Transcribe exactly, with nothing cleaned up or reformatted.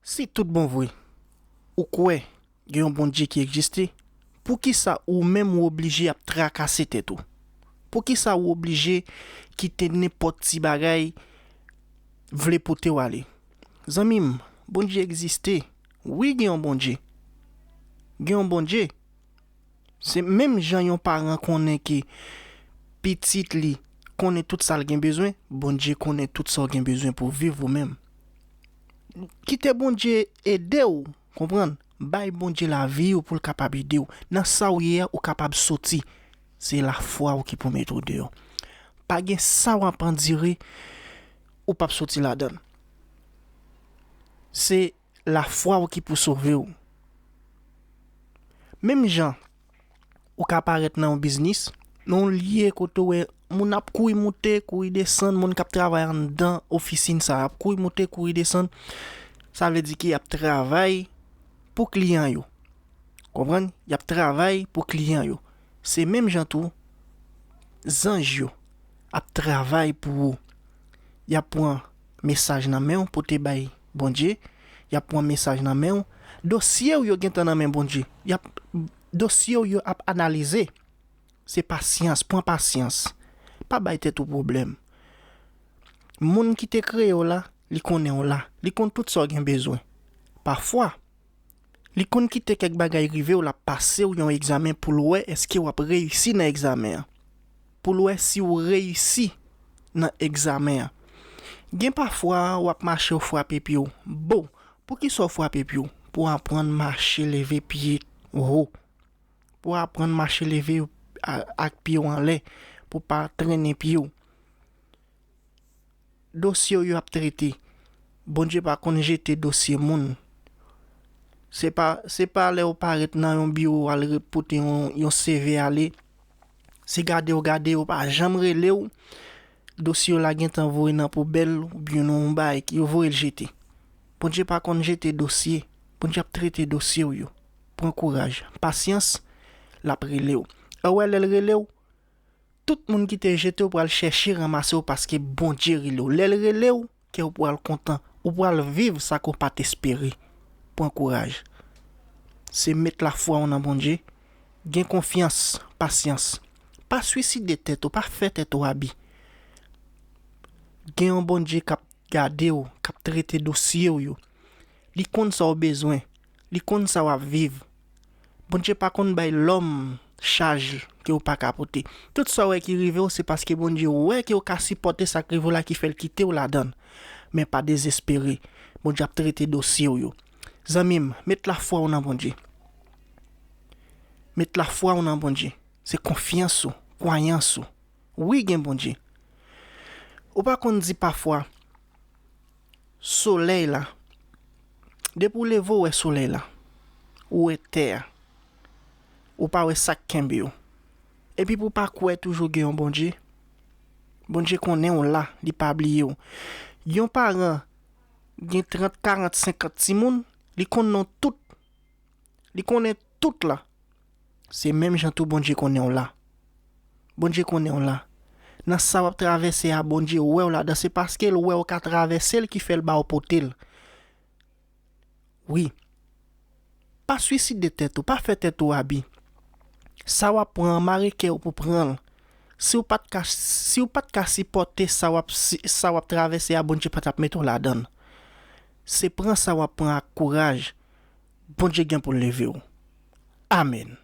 Si tout bon vre, ou kwè gen yon Bondye ki egziste, poukisa ou menm ou oblije ap trakase tèt ou? Poukisa ou oblije kite nenpòt ti bagay vle pote w ale? Zanmi m, Bondye egziste. Wi, gen yon Bondye. Gen yon Bondye. Se menm jan yon paran konnen ke pitit li konnen tout sa l gen bezwen, Bondye konnen tout sa w gen bezwen pou w viv ou menm. Kite Bondye ede w, konprann? Bay Bondye lavi w pou l kapab ede w. Nan sa w ye a, ou kapab soti. Se lafwa w ki pou mete w deyò. Pa gen sa w ap andire, ou p ap soti ladan l. Se lafwa w ki pou sove w. Menm jan ou ka parèt nan yon biznis, nan yon lye kote w wè moun ap kouri moute, kouri desann, moun k ap travay anndan ofisin sa a ap kouri moute, kouri desann, sa vle di ke y ap travay pou kliyan yo. Konprann? Y ap travay pou kliyan yo. Se menm jan tou, zanj yo ap travay pou ou. Y ap pran mesaj nan men w pou te bay Bondye. Y ap pran mesaj nan men w. Dosye w yo gentan nan men Bondye. Y ap, dosye w yo ap analize. Se pasyans, pran pasyans. Pa bay tèt ou pwoblèm. Moun ki te kreye w la, li konnen w la. Li konn tout sa w gen bezwen. Pafwa, li konn kite kèk bagay rive w, l ap pase w yon egzamen pou l wè èske w ap reyisi nan egzamen an. Pou l wè si w reyisi nan egzamen an. Gen pafwa, w ap mache, w frape pye w. Bon, poukisa w frape pye w? Pou w aprann mache, leve pye wo. Pou w aprann mache, leve a-, ak pye w anlè. Pou w pa trennen pye w. Dosye w yo ap trete. Bondye pa konn jete dosye moun. Se pa, se pa lè w parèt nan yon biwo, w al re-, pote yon, yon C V ale. Se gade w gade, yo pa janm rele w. Dosye w la gentan voye nan poubèl oubyen nan yon bagay ki yo voye l jete. Bondye pa konn jete dosye. Bondye ap trete dosye w yo. Pran kouraj. Pasyans, l ap rele w. Ou wè lè l rele w, tout moun ki te jete w pral chèche ranmase w paske Bondye rele w. Lè l rele w, kè w pral kontan. Ou pral viv sa ke w pa t espere. Pran kouraj. Se met lafwa w nan Bondye. Gen konfyans, pasyans. Pa swiside tèt ou, pa fè tèt ou abi. Gen yon Bondye k ap gade w, k ap trete dosye w yo. Li konn sa w bezwen. Li konn sa w ap viv. Bondye pa konn bay lòm chaj ke w pa ka pote. Tout sa w wè ki rive w, se paske Bondye wè ke w ka sipòte sa k rive w la ki fè l kite w ladan l. Men pa dezespere. Bondye ap trete dosye w yo. Zanmi m, met lafwa w nan Bondye. Met lafwa w nan Bondye. Se konfyans ou, kwayans ou. Wi, gen Bondye. Ou pa konn di pafwa, solèy la, depi w leve w wè solèy la, ou wè tè a, ou pa wè sa k kenbe w. Epi pou w pa kwè toujou gen yon Bondye, Bondye konnen w la, li pa bliye w. Yon paran gen trant, karant, senkant timoun, li konn non tout. Li konnen tout la. Se menm jan tou Bondye konnen w la. Bondye konnen w la. Nan sa w ap travèse a, Bondye wè w ladan. Se paske l wè w ka travèse l ki fè l ba w pote l. Wi. Pa swiside tèt ou, pa fè tèt ou abi. Sa w ap pran an, mare kè w pou pran l. Si w pa t ka, si w pa t ka sipòte sa w ap, si, sa w ap travèse a, Bondye pa t ap mete w ladan l. Se pran sa w ap pran ak kouraj. Bondye gen pou l leve w. Amèn.